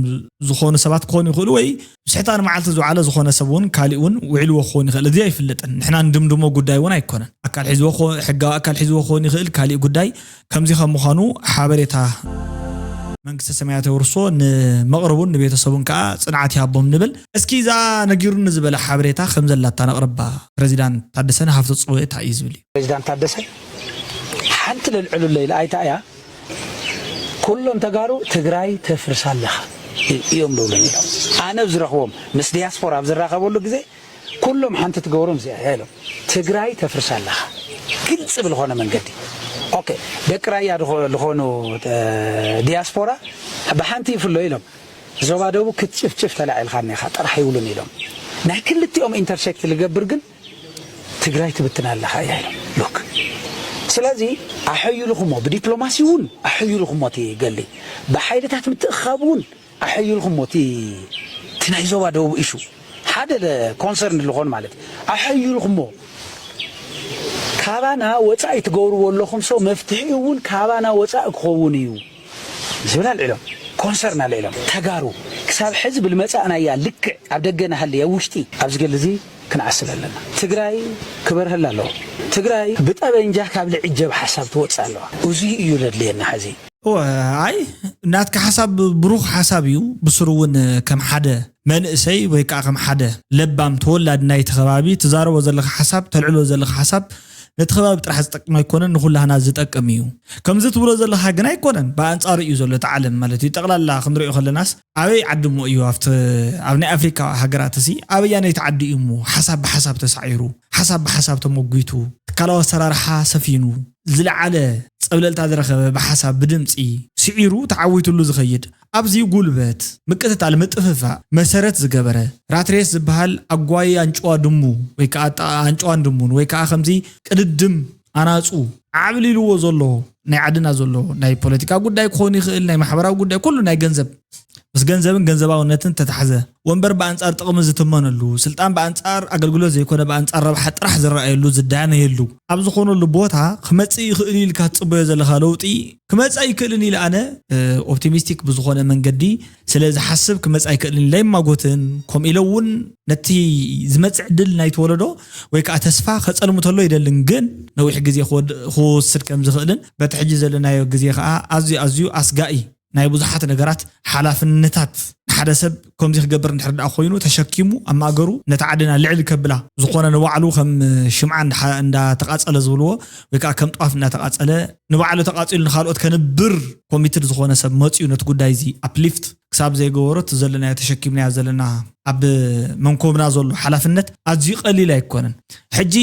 ዝኾኑ ሰባት ክኾኑ ይኽእሉ ወይ ስሕታ ንመዓልቲ ዝወዓለ ዝኾነ ሰብ እውን ካሊእ እውን ውዒልዎ ክኸውን ይኽእል። እዚ ኣይፍለጥን። ንሕና ንድምድሞ ጉዳይ እውን ኣይኮነን። ኣካል ሒዝዎ ክኾ- ሕጋዊ ኣካል ሒዝዎ ክኸውን ይኽእል። ካሊእ ጉዳይ ከምዚ ከም ምዃኑ ሓበሬታ መንግስተ ሰማያት የውርሶ ንመቕርቡን ንቤተሰቡን ከዓ ፅንዓት ይሃቦም ንብል። እስኪ እዛ ነጊሩኒ ዝበለ ሓበሬታ ከም ዘላታ ነቕርባ። ፕሬዚዳንት ታደሰ ንሃፍቶ ፅወ እንታይ እዩ ዝብል እዩ። ፕሬዚዳንት ታደሰ ሓንቲ ለልዕሉለይ ለኣይታ እያ ኩሎም ተጋሩ ትግራይ ተፍርሳ ኣለኻ እዮም ደብሉኒ እዮም ኣነ ዝረኽቦም ምስ ዲያስፖራ ኣብ ዝራኸበሉ ግዜ ኩሎም ሓንቲ ትገብሮም እዚኣ እያ ኢሎም ትግራይ ተፍርሳ ኣለኻ ግልፂ ብልኾነ መንገዲ ኦኬ ደቂ ራያ ዝኾኑ ዲያስፖራ ብሓንቲ ይፍሎ ኢሎም ዞባ ደቡብ ክትጭፍጭፍ ተላዒልካ እኒኻ ጥራሕ ይብሉን ኢሎም ናይ ክልቲኦም ኢንተርሴክት ልገብር ግን ትግራይ ትብትን ኣለኻ እያ ኢሎም ሉክ ስለዚ ኣሐይልኹሞ፣ ብዲፕሎማሲ እውን ኣሐይልኹሞ እቲ ገሊ፣ ብሓይልታት ምትእኻብ እውን ኣሐይልኹሞ እቲ እቲ ናይ ዞባ ደቡብ ኢሹ ሓደ ኮንሰርን ዝኾን ማለት ኣሐይልኹሞ። ካባና ወፃኢ ትገብርዎ ኣለኹም ሰው መፍትሒ እውን ካባና ወፃኢ ክኸውን እዩ ዝብል ኣልዒሎም፣ ኮንሰርን ኣልዒሎም። ተጋሩ ክሳብ ሕዚ ብልመፃእናያ ልክዕ ኣብ ደገ ንሃሊ ኣብ ውሽጢ ኣብዚ ገሊ እዚ ክንዓስብ ኣለና። ትግራይ ክበርሀላ ኣለዎ። ትግራይ ብጠበንጃ ካብ ልዕጀብ ሓሳብ ትወፅእ ኣለዋ። እዙይ እዩ ዘድልየና ሕዚ። እወ፣ ኣይ፣ ናትካ ሓሳብ ብሩኽ ሓሳብ እዩ። ብስሩ እውን ከም ሓደ መንእሰይ ወይ ከዓ ከም ሓደ ለባም ተወላዲ ናይቲ ከባቢ ትዛረቦ ዘለኻ ሓሳብ፣ ተልዕሎ ዘለኻ ሓሳብ ነቲ ከባቢ ጥራሕ ዝጠቅም ኣይኮነን፣ ንኹላህና ዝጠቅም እዩ። ከምዚ ትብሎ ዘለኻ ግን ኣይኮነን፣ ብኣንጻሩ እዩ ዘሎ እቲ ዓለም ማለት እዩ። ጠቕላላ ክንሪኦ ከለናስ ኣበይ ዓዲ እሞ እዩ ኣብቲ ኣብ ናይ ኣፍሪካ ሃገራት እዚ ኣበያነይቲ ዓዲ እዩ እሞ ሓሳብ ብሓሳብ ተሳዒሩ፣ ሓሳብ ብሓሳብ ተመጒቱ፣ ትካላዊ ኣሰራርሓ ሰፊኑ፣ ዝለዓለ ጸብለልታ ዝረኸበ ብሓሳብ ብድምፂ ስዒሩ ተዓዊትሉ ዝኸይድ ኣብዚ ጉልበት ምቅትታል ምጥፍፋእ መሰረት ዝገበረ ራትሬስ ዝበሃል ኣጓይ ኣንጭዋ ድሙ ወይ ከዓ ኣጣ- ኣንጭዋን ድሙን ወይ ከዓ ከምዚ ቅድድም ኣናፁ ዓብሊልዎ ዘሎ ናይ ዓድና ዘሎ ናይ ፖለቲካ ጉዳይ ክኸውን ይኽእል፣ ናይ ማሕበራዊ ጉዳይ፣ ኩሉ ናይ ገንዘብ ምስ ገንዘብን ገንዘባውነትን ተታሕዘ ወንበር ብኣንጻር ጥቕሚ ዝትመነሉ፣ ስልጣን ብኣንጻር ኣገልግሎት ዘይኮነ ብኣንጻር ረብሓ ጥራሕ ዝረኣየሉ ዝዳነየሉ ኣብ ዝኾነሉ ቦታ ክመጽእ ይኽእል ኢልካ ትጽበዮ ዘለኻ ለውጢ ክመጽእ ኣይክእልን ኢለ ኣነ ኦፕቲሚስቲክ ብዝኾነ መንገዲ ስለ ዝሓስብ ክመጽእ ኣይክእልን ኢለ ይማጎትን። ከምኡ ኢለ እውን ነቲ ዝመጽእ ዕድል ናይቲ ወለዶ ወይ ከዓ ተስፋ ከጸልሙ ተሎ ኣይደልን፣ ግን ነዊሕ ግዜ ክወድ- ክወስድ ከም ዝኽእልን በቲ ሕጂ ዘለናዮ ግዜ ከዓ ኣዝዩ ኣዝዩ ኣስጋኢ ናይ ብዙሓት ነገራት ሓላፍነታት ንሓደ ሰብ ከምዚ ክገብር እንድሕር ደኣ ኮይኑ ተሸኪሙ ኣብ ማእገሩ ነታ ዓድና ልዕል ከብላ ዝኾነ ንባዕሉ ከም ሽምዓ እንዳ- እንዳተቃጸለ ዝብልዎ ወይ ከዓ ከም ጧፍ እንዳተቃጸለ ንባዕሉ ተቃጺሉ ንካልኦት ከንብር ኮሚትድ ዝኾነ ሰብ መፅዩ ነቲ ጉዳይ እዚ ኣፕሊፍት ክሳብ ዘይገበሮ እቲ ዘለናዮ ተሸኪምናዮ ዘለና ኣብ መንኮብና ዘሎ ሓላፍነት ኣዝዩ ቀሊል ኣይኮነን። ሕጂ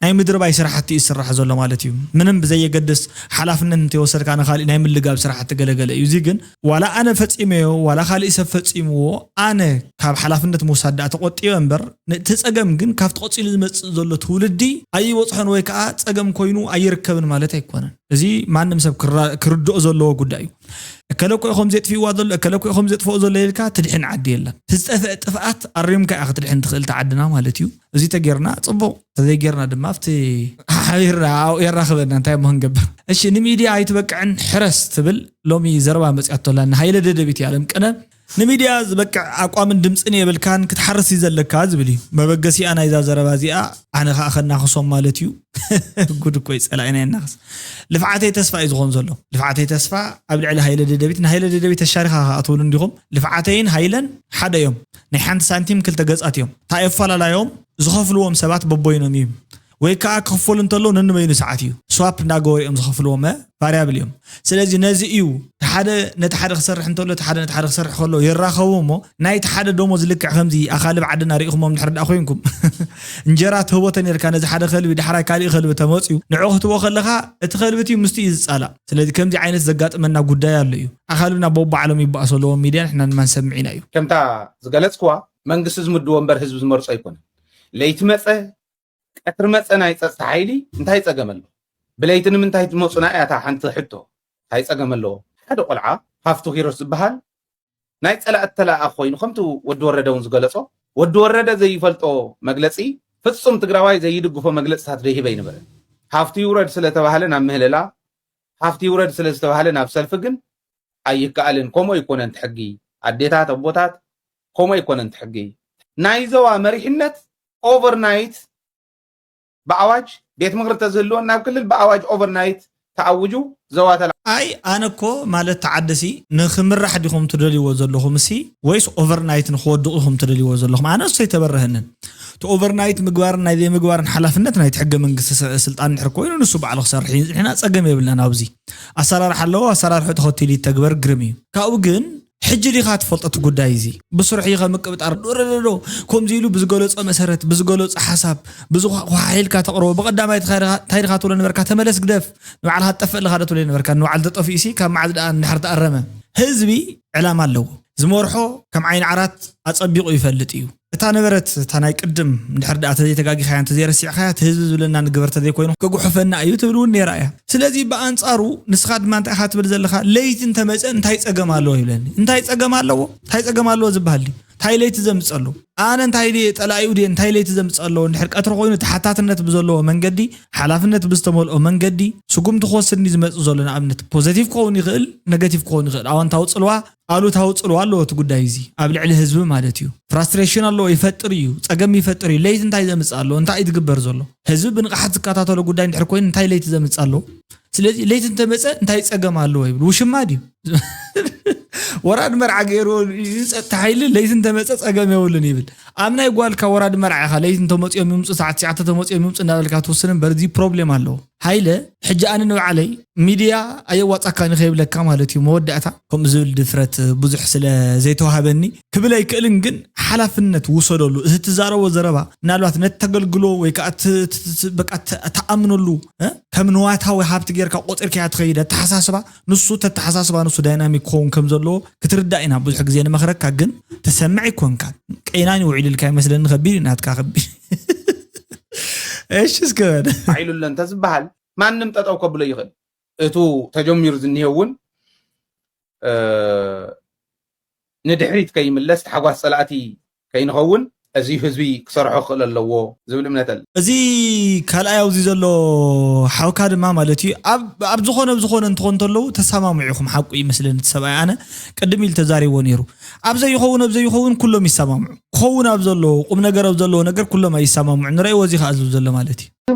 ናይ ምድርባይ ስራሕቲ እዩ ዝስራሕ ዘሎ ማለት እዩ። ምንም ብዘየገድስ ሓላፍነት እንተይወሰድካ ንካሊእ ናይ ምልጋብ ስራሕቲ ገለገለ እዩ። እዚ ግን ዋላ ኣነ ፈፂመዮ ዋላ ካሊእ ሰብ ፈፂምዎ ኣነ ካብ ሓላፍነት ምውሳድ ደኣ ተቆጢበ እምበር እቲ ፀገም ግን ካብቲ ቀፂሉ ዝመፅእ ዘሎ ትውልዲ ኣይበፅሖን ወይ ከዓ ፀገም ኮይኑ ኣይርከብን ማለት ኣይኮነን። እዚ ማንም ሰብ ክራ- ክርድኦ ዘለዎ ጉዳይ እዩ። እከለ እኮ ኢኹም ዘጥፍእዋ ዘሎ እከለ እኮ ኢኹም ዘጥፍኦ ዘሎ ኢልካ ትድሕን ዓዲ የለን። ዝጠፍአ ጥፍኣት ኣሪምካ እያ ክትድሕን ትኽእል ዓድና ማለት እዩ። እዚ ተጌርና ፅቡቕ፣ ተዘይጌርና ድማ ኣብቲ ሓቢርና ኣብኡ የራኽበና። እንታይ እሞ ክንገብር? እሺ፣ ንሚድያ ኣይትበቅዕን ሕረስ ትብል ሎሚ ዘረባ መፅያቶላ ንሃይለ ደደቢት እያ። ለምቅነ ንሚድያ ዝበቅዕ ኣቋምን ድምፅን የብልካን ክትሓርስ እዩ ዘለካ ዝብል እዩ መበገሲኣ ናይዛ ዘረባ እዚኣ። ኣነ ከዓ ከናኽሶም ማለት እዩ። ጉድ እኮ እዩ ፀላኢና የናኽስ። ልፍዓተይ ተስፋ እዩ ዝኾን ዘሎ። ልፍዓተይ ተስፋ ኣብ ልዕሊ ሃይለ ደደቢት ንሃይለ ደደቢት ተሻሪኻ ከኣ ትብሉ እንዲኹም። ልፍዓተይን ሃይለን ሓደ እዮም። ናይ ሓንቲ ሳንቲም ክልተ ገፃት እዮም። እንታይ የፈላላዮም? ዝኸፍልዎም ሰባት በቦይኖም እዩ። ወይ ከዓ ክኽፈሉ እንተሎ ነንበይኑ ሰዓት እዩ። ስዋፕ እንዳገበሩ እዮም ዝኸፍልዎም፣ ቫሪያብል እዮም። ስለዚ ነዚ እዩ እቲ ሓደ ነቲ ሓደ ክሰርሕ እንተሎ እቲ ሓደ ነቲ ሓደ ክሰርሕ ከሎ ይራኸቡ እሞ ናይቲ ሓደ ደሞዝ ልክዕ ከምዚ ኣኻልብ ዓድና ርኢኹሞም ድሕር ደኣ ኮይንኩም እንጀራ ትህቦ ተኔርካ ነዚ ሓደ ከልቢ ዳሕራይ ካሊእ ከልቢ ተመፅዩ ንዑ ክትቦ ከለኻ እቲ ከልቢ እቲ ምስቲ እዩ ዝፃላእ። ስለዚ ከምዚ ዓይነት ዘጋጥመና ጉዳይ ኣሎ እዩ። ኣኻልብና በባዕሎም ይበኣሱ ኣለዎም ሚድያ ንሕና ድማ ንሰምዕ ኢና እዩ። ከምታ ዝገለፅክዋ መንግስቲ ዝምድቦ እምበር ህዝቢ ዝመርፆ ኣይኮነን። ለይቲ መፀ ቀትሪ መፀ ናይ ፀፅታ ሓይሊ እንታይ ፀገም ኣሎ? ብለይቲ ንምንታይ ትመፁና እያ እታ ሓንቲ ሕቶ። እንታይ ፀገም ኣለዎ? ሓደ ቆልዓ ሃፍቱ ኪሮስ ዝበሃል ናይ ፀላእቲ ተለኣኣኺ ኮይኑ ከምቲ ወዲ ወረደ እውን ዝገለፆ ወዲ ወረደ ዘይፈልጦ መግለፂ ፍፁም ትግራዋይ ዘይድግፎ መግለፅታት ዘይህብ ኣይነበረን። ሃፍቱ ይውረድ ስለተባህለ ናብ ምህለላ ሃፍቱ ይውረድ ስለዝተባህለ ናብ ሰልፊ ግን ኣይከኣልን። ከምኡ ኣይኮነን እቲ ሕጊ ኣዴታት ኣቦታት ከምኡ ኣይኮነን እቲ ሕጊ። ናይ ዞባ መሪሕነት ኦቨርናይት ብኣዋጅ ቤት ምኽሪ ተዝህልወን ናብ ክልል ብኣዋጅ ኦቨርናይት ተኣውጁ ዞባ ተላ ኣይ ኣነ እኮ ማለት ተዓደሲ ንክምራሕ ዲኹም ትደልይዎ ዘለኹም እሲ ወይስ ኦቨርናይት ንክወድቑ ኢኹም ትደልይዎ ዘለኹም? ኣነ እሱ ኣይተበረሀንን። እቲ ኦቨርናይት ምግባርን ናይ ዘይምግባርን ሓላፍነት ናይቲ ሕገ መንግስቲ ስ- ስልጣን እንድሕር ኮይኑ ንሱ ባዕሉ ክሰርሕ እዩ። ንሕና ፀገም የብልናን ኣብዚ ኣሰራርሓ ኣለዎ። ኣሰራርሑ ተኸቲሉ ይተግበር ግርም እዩ። ካብኡ ግን ሕጂ ዲኻ ትፈልጦ እቲ ጉዳይ እዚ ብስርሑ እዩ ከምቅብጣር ዶረዶዶ ከምዚ ኢሉ ብዝገለፆ መሰረት ብዝገለፆ ሓሳብ ብዝኳሓሒልካ ተቕርቦ ብቐዳማይ እንታይ ዲኻ ትብሎ ነበርካ ተመለስ ግደፍ ንባዕልኻ ትጠፍእ ኣለኻ ዶ ትብሎ ነበርካ ንባዕሉ ተጠፊኡ ሲ ካብ መዓዝ ደኣ እንድሕር ተኣረመ ህዝቢ ዕላማ ኣለዎ ዝመርሖ ከም ዓይኒ ዓራት ኣፀቢቑ ይፈልጥ እዩ እታ ነበረት፣ እታ ናይ ቅድም፣ እንድሕር ደኣ ተዘይተጋጊኻያ፣ እንተዘይረሲዕኻያ፣ እቲ ህዝቢ ዝብለና ንግበር ተዘይኮይኑ ክጉሕፈና እዩ ትብል እውን ነይራ እያ። ስለዚ ብኣንጻሩ ንስኻ ድማ እንታይ ኢኻ ትብል ዘለኻ? ለይቲ እንተመጸ እንታይ ጸገም ኣለዎ ይብለኒ። እንታይ ጸገም ኣለዎ? እንታይ ጸገም ኣለዎ ዝበሃል ድዩ? እንታይ ለይቲ ዘምጽእ ኣለዎ? ኣነ እንታይ ድየ ጠላኢኡ ድየ? እንታይ ለይቲ ዘምጽእ ኣለዎ? እንድሕር ቀትሪ ኮይኑ ተሓታትነት ብዘለዎ መንገዲ፣ ሓላፍነት ብዝተመልኦ መንገዲ ስጉምቲ ክወስድ ዝመጽእ ዘሎ፣ ንኣብነት ፖዘቲቭ ክኸውን ይኽእል፣ ነገቲቭ ክኸውን ይኽእል፣ ኣወንታዊ ጽልዋ፣ ኣሉታዊ ጽልዋ ኣለዎ እቲ ጉዳይ እዚ ኣብ ልዕሊ ህዝቢ ማለት እዩ። ፍራስትሬሽን ኣለዎ፣ ይፈጥር እዩ፣ ጸገም ይፈጥር እዩ። ለይቲ እንታይ ዘምጽእ ኣለዎ? እንታይ እዩ ዝግበር ዘሎ? ህዝቢ ብንቕሓት ዝከታተሎ ጉዳይ እንድሕር ኮይኑ እንታይ ለይቲ ዘምጽእ ኣለዎ? ስለዚ ለይቲ እንተመጸ እንታይ ጸገም ኣለዎ ይብል? ውሽማ ድዩ? ወራድ መርዓ ገይርዎ፣ እዚ ጸጥታ ሓይሊ ለይቲ እንተመጸ ጸገም የብሉን ይብል። ኣብ ናይ ጓልካ ወራድ መርዓ ኢኻ፣ ለይቲ እንተመጺኦም ይምጹ፣ ሰዓት ትሽዓተ ተመጺኦም ይምጹ እናበልካ ትውስን እምበር፣ እዚ ፕሮብሌም ኣለዎ። ሃይለ፣ ሕጂ ኣነ ንባዕለይ ሚድያ ኣየዋጻካን ከይብለካ ማለት እዩ፣ መወዳእታ ከምኡ ዝብል ድፍረት ብዙሕ ስለ ዘይተዋህበኒ ክብል ኣይክእልን፣ ግን ሓላፍነት ውሰደሉ። እዚ ትዛረቦ ዘረባ ምናልባት ነቲ ተገልግሎ ወይ ከዓ ት-፣ ት-፣ ት-፣ በቃ ት-፣ ትኣምነሉ፣ እ? ከም ንዋታዊ ሃብቲ ጌርካ ቆጺርካያ ትኸይድ ኣተሓሳስባ፣ ንሱ ተተሓሳስባ፣ ንሱ ዳይናሚክ ክኸውን ከም ዘለዎ ክትርዳእ ኢና ብዙሕ ግዜ ንመኽረካ፣ ግን ትሰምዕ ኣይኮንካን። ቀይናን ውዒሉልካ ይመስለኒ፣ ከቢድ እዩ ናትካ፣ ከቢድ። እሺ፣ እስከ በል። ተፋዒሉ ኣሎ እንተዝበሃል፣ ማንም ጠጠው ከብሎ ይኽእል። እቱ ተጀሚሩ ዝኒሄ እውን፣ እ፣ ንድሕሪት ከይምለስ፣ ተሓጓስ ጸላእቲ ከይንኸውን፣ እዚ ህዝቢ ክሰርሖ ክኽእል ኣለዎ ዝብል እምነት ኣሎ። እዚ ካልኣይ ኣብዚ ዘሎ ሓውካ ድማ ማለት እዩ፣ ኣብ፣ ኣብ ዝኾነ፣ ኣብ ዝኾነ እንትኾን እንተለዉ ተሰማምዑ ኢኹም፣ ሓቁ ይመስለኒ እቲ ሰብኣይ። ኣነ ቅድም ኢሉ ተዛሪቦ ነይሩ። ኣብ ዘይኸውን፣ ኣብ ዘይኸውን ኩሎም ይሰማምዑ። ክኸውን ኣብ ዘለዎ፣ ቁም ነገር ኣብ ዘለዎ ነገር ኩሎም ኣይሰማምዑ። ንረእይዎ እዚ ከኣ ዝብል ዘሎ ማለት እዩ።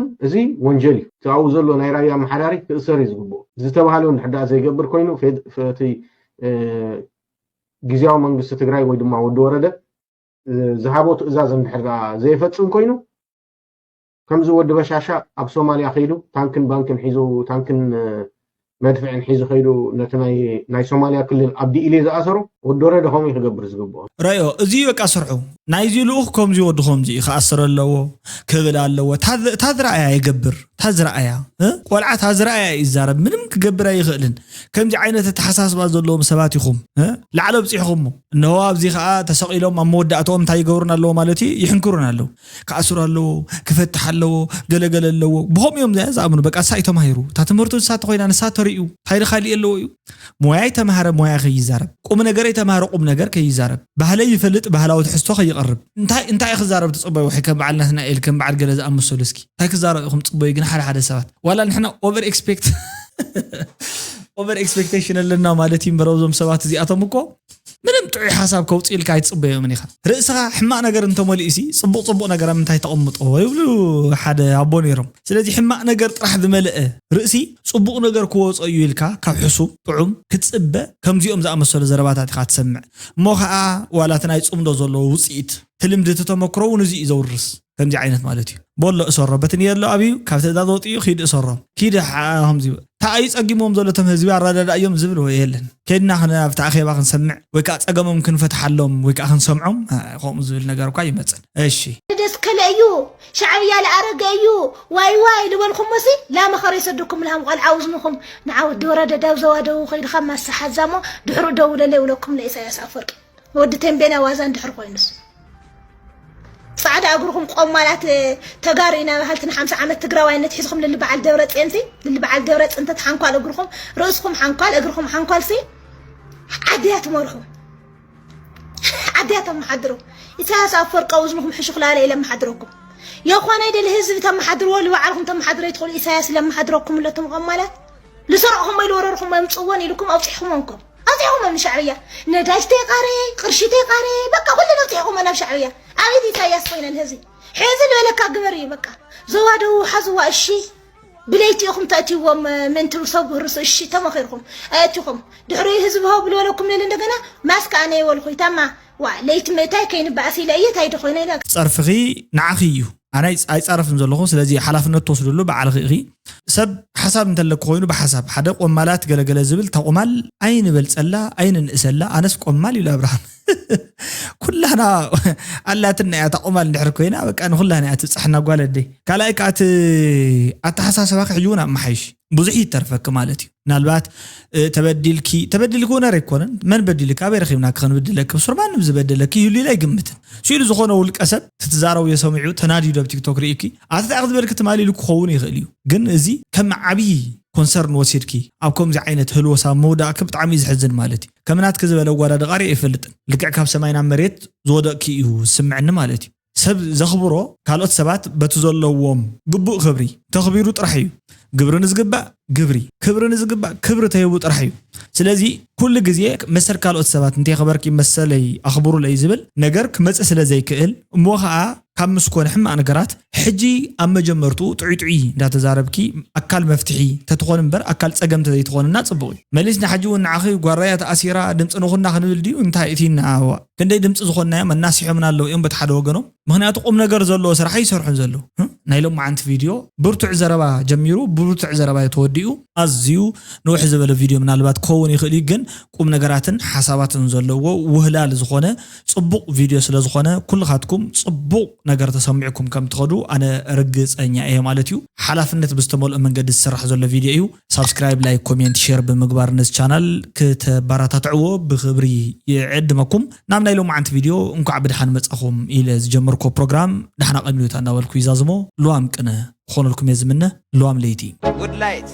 እዚ ወንጀል እዩ። እቲ ኣብኡ ዘሎ ናይ ራያ ኣመሓዳሪ ክእሰር እዩ ዝግብኦ። ዝተባሃለ እንድሕር ደኣ ዘይገብር ኮይኑ፣ ፌድ-፣ ፍ-፣ እቲ፣ እ፣ ግዝያዊ መንግስቲ ትግራይ ወይ ድማ ወዲ ወረደ፣ እ፣ ዝሃቦ ትእዛዝ እንድሕር ደኣ ዘየፈጽም ኮይኑ፣ ከምዚ ወዲ በሻሻ ኣብ ሶማልያ ከይዱ ታንክን ባንክን ሒዙ፣ ታንክን፣ እ፣ መድፍዕን ሒዙ ከይዱ ነቲ ናይ፣ ናይ ሶማልያ ክልል ኣብዲ ኢሌ ዝኣሰሮ ወዲ ወረደ ከምኡ እዩ ክገብር ዝግብኦ። ረዮ፣ እዚ እዩ በቃ ስርሑ። ናይዚ ልኡኽ ከምዚ ወዲ ከምዚ እዩ ክኣስር ኣለዎ፣ ክብል ኣለዎ። እታ ዝ-፣ እታ ዝረኣያ ይገብር፣ እታ ዝረኣያ፣ እ? ቆልዓ እታ ዝረኣያ እዩ ዝዛረብ፣ ምንም ክገብር ኣይኽእልን። ከምዚ ዓይነት ኣተሓሳስባ ዘለዎም ሰባት ኢኹም፣ እ? ላዕሊ ኣብፂሕኹሞ። እነሆ ኣብዚ ኸዓ ተሰቒሎም ኣብ መወዳእትኦም እንታይ ይገብሩን ኣለዎ ማለት እዩ? ይሕንክሩን ኣለዉ። ክኣስሩ ኣለዎ፣ ክፈትሕ ኣለዎ፣ ገለገለ ኣለዎ። ብኸምኡ እዮም ዝኣ-፣ ዝኣምኑ። በቃ ንሳ እዩ ተማሂሩ። እታ ትምህርቱ ንሳ ተኾይና ንሳ ተርእዩ። እንታይ ድኻ ሊእ ኣለዎ እዩ? ሞያ ኣይተማሃረ ሞያ ከይዛረብ፣ ቁም ነገር ኣይተማሃረ ቁም ነገር ከይዛረብ፣ ባህለይ ይፈልጥ ባህላዊ ትሕዝቶ ከይቐርብ። እንታይ፣ እንታይ እዩ ክዛረብ ትጽበዩ? ውሒ ከም በዓል ናትናኤል፣ ከም በዓል ገለ ዝኣመሰሉ እስኪ። እንታይ ክዛረብ ኢኹም ትጽበዩ ግን ሓደ ሓደ ሰባት? ዋላ ንሕና ኦቨር ኤክስፔክት፣ ኦቨር ኤክስፔክቴሽን ኣለና ማለት እዩ እምበር፣ እዞም ሰባት እዚኣቶም እኮ ምንም ጥዑይ ሓሳብ ከውፅእልካ ኣይትፅበዮምን ኢኻ። ርእስኻ ሕማቕ ነገር እንተመሊኡሲ ፅቡቕ ፅቡቕ ነገር ኣብ ምንታይ ተቐምጦ ይብሉ ሓደ ኣቦ ነይሮም። ስለዚ ሕማቕ ነገር ጥራሕ ዝመልአ ርእሲ ፅቡቕ ነገር ክወፆ እዩ ኢልካ ካብ ሕሱም ጥዑም ክትፅበ ከምዚኦም ዝኣመሰሉ ዘረባታት ኢኻ ትሰምዕ። እሞ ኸዓ ዋላ እቲ ናይ ፅምዶ ዘለዎ ውፅኢት እቲ ልምዲ እቲ ተመክሮ እውን እዚ እዩ ዘውርስ። ከምዚ ዓይነት ማለት እዩ። ቦሎ እሰሮ በትንየ ኣሎ ኣብዩ ካብ ትእዛዝ ወፂኡ ኪድ እሰሮ ኪድ ሓ-፣ ከምዚ እዩ። እንታይ እዩ ጸጊሞም ዘሎ እቶም ህዝቢ ኣረዳድኣዮም ዝብል ወይ የለን። ከድና ክን-፣ ኣብቲ ኣኼባ ክንሰምዕ ወይ ከዓ ጸገሞም ክንፈትሓሎም ወይ ከዓ ክንሰምዖም፣ እ፣ ከምኡ ዝብል ነገር እኳ ይመጽን። እሺ። ደስ ከለ እዩ። ሻዕብያ ለኣረገ እዩ። ዋይ ዋይ ልበልኩሞሲ ላመኸር የሰደኩም ልሃም ቆልዓ ውዝንኹም ንዓወት ደወረደ ዳብ ዘዋደዉ ከይድኻ ማሳሓዛሞ ድሕሩ ደውለለ ይብለኩም ለኢሳያስ ኣፈወርቂ። ወዲ ተንቤና ዋዛ እንድሕር ኮይኑስ። ጻዕዳ እግርኹም ቆማላት ተጋሩ ኢና በሃልቲ ንሓምሳ ዓመት ትግራዋይነት ሒዝኹም ልሊ በዓል ደብረጽዮንሲ፣ ልሊ በዓል ደብረጽዮን ተትሓንኳል እግርኹም፣ ርእስኹም ሓንኳል፣ እግርኹም ሓንኳልሲ ዓድያ ትመርሑ። ዓድያ ተመሓድሩ። ኢሳያስ ኣፈወርቂ ኣብ እዝንኹም ሕሹኽ ላለ ኢለ መሓድረኩም። የኾነ ድል ህዝቢ ተመሓድርዎ ልባዕልኹም ተመሓድሮ ይትኽእሉ ኢሳያስ ኢለ መሓድረኩም ኣለቶም ቆማላት። ልሰርቕኹም ወይ ልወረርኹም ወይ ምጽወን ኢልኩም ኣውጺሕኹም እንኮም። ኣውጺሕኹም ንሻዕብያ። ነዳጅ ተይቃረ፣ ቅርሺ ተይቃረ፣ በቃ ኩሉ ኣውጺሕኹም ናብ ሻዕብያ። ኣቤት ኢሳያስ ኮይነ ንህዝቢ። ሕዚ ዝበለካ ግበር እዩ በቃ። ዘዋደዉ ሓዝዋ እሺ። ብለይቲ ኢኹም ተእትይዎም ምእንቲ ሰብ ህርሱ እሺ ተመኺርኩም። ኣእቲኹም። ድሕሪ ህዝቢ ሆ ብልበለኩም ልል እንደገና ማስክ ኣነ ይበልኹ ይታማ። ዋ ለይቲ ምእታይ ከይንበኣስ ኢለ እየ ታይ ድኾይነ ኢለ። ጸርፍኺ ንዓኺ እዩ። ኣነ ኣይጽ-፣ ኣይጻረፍን ዘለኹ፣ ስለዚ ሓላፍነት ትወስድሉ ባዕልኺ ኢኺ። ሰብ ሓሳብ እንተለኪ ኮይኑ ብሓሳብ፣ ሓደ ቆማላት ገለገለ ዝብል፣ እታ ቆማል ኣይንበልጸላ፣ ኣይንንእሰላ፣ ኣነስ ቆማል ኢሉ ኣብርሃም። ኩላና ኣላትና እያ፣ እታ ቆማል እንድሕር ኮይና፣ በቃ ንኹላና እያ ትብጻሕና ጓል ኣደይ። ካልኣይ ከኣ እቲ ኣተሓሳስባኺ ሕጂ እውን ኣመሓይሽ። ብዙሕ ይተርፈኪ ማለት እዩ። ምናልባት ተበዲልኪ ተበዲልኪ ውነር ኣይኮነን፣ መን በዲልካ ኣበይ ረኺብና ክንብድለኪ ብሱር ማንም ዝበደለኪ ይህሉ ኢለ ኣይግምትን። ስኢሉ ዝኾነ ውልቀ ሰብ ትትዛረቡ የሰሚዑ ተናዲዱ ኣብ ቲክቶክ ርእኪ ኣተታቂ ዝበልኪ ትማሊ ኢሉ ክኸውን ይኽእል እዩ። ግን እዚ ከም ዓብዪ ኮንሰርን ወሲድኪ ኣብ ከምዚ ዓይነት ህልወሳ ምውዳእኪ ብጣዕሚ እዩ ዝሕዝን ማለት እዩ። ከም ናትኪ ዝበለ ኣጓዳድቓ ርእየ ይፈልጥን። ልክዕ ካብ ሰማይ ናብ መሬት ዝወደቕኪ እዩ ዝስምዐኒ ማለት እዩ። ሰብ ዘኽብሮ ካልኦት ሰባት በቲ ዘለዎም ግቡእ ክብሪ ተኽቢሩ ጥራሕ እዩ። ግብሪ ንዝግባእ ግብሪ፣ ክብሪ ንዝግባእ ክብሪ ተሂቡ ጥራሕ እዩ። ስለዚ ኩሉ ግዜ መሰል ካልኦት ሰባት እንተይኸበርኪ መሰለይ ኣኽብሩለይ ዝብል ነገር ክመጽእ ስለ ዘይክእል እሞ ኸኣ ካብ ምስ ኮነ ሕማቕ ነገራት ሕጂ ኣብ መጀመርትኡ ጥዑይ ጥዑይ እንዳተዛረብኪ ኣካል መፍትሒ ተትኾን እምበር ኣካል ጸገም ተዘይትኾንና ጽቡቕ እዩ። መሊስና ሕጂ እውን ንዓኺ ጓራያ ተኣሲራ ድምፂ ንኹና ክንብል ድዩ እንታይ እቲና ኣዋ ክንደይ ድምፂ ዝኾንናዮም ኣናሲሖምና ኣለዉ እዮም በቲ ሓደ ወገኖም። ምኽንያቱ ቁም ነገር ዘለዎ ስራሕ ይሰርሑን ዘለዉ። ናይ ሎማዓንቲ ቪድዮ ብርቱዕ ዘረባ ጀሚሩ ብርቱዕ ዘረባ እዩ ተወዲኡ። ኣዝዩ ንውሕ ዝበለ ቪድዮ ምናልባት ክኸውን ይኽእል እዩ፣ ግን ቁም ነገራትን ሓሳባትን ዘለዎ ውህላል ዝኾነ ጽቡቕ ቪድዮ ስለ ዝኾነ ኩልኻትኩም ጽቡቕ ነገር ተሰሚዕኩም ከም ትኸዱ ኣነ ርግጸኛ እየ ማለት እዩ። ሓላፍነት ብዝተመልኦ መንገዲ ዝስራሕ ዘሎ ቪድዮ እዩ። ሳብስክራይብ፣ ላይክ፣ ኮሜንት፣ ሼር ብምግባር ነዚ ቻናል ክተባራታትዕዎ ብኽብሪ ይዕድመኩም። ናብ ናይ ሎማዓንቲ ቪድዮ እንኳዕ ብድሓን መጻኹም ኢለ ዝጀመርኮ ፕሮግራም ዳሕና ቀሚሉታ እንዳበልኩ ይዛዝሞ። ልዋም ቅነ ክኾነልኩም እየ ዝምነ። ልዋም ለይቲ። ጉድላይት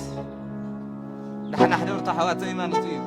ዳሕና ሕደርቱ ኣሕዋተይ ማለት እዩ።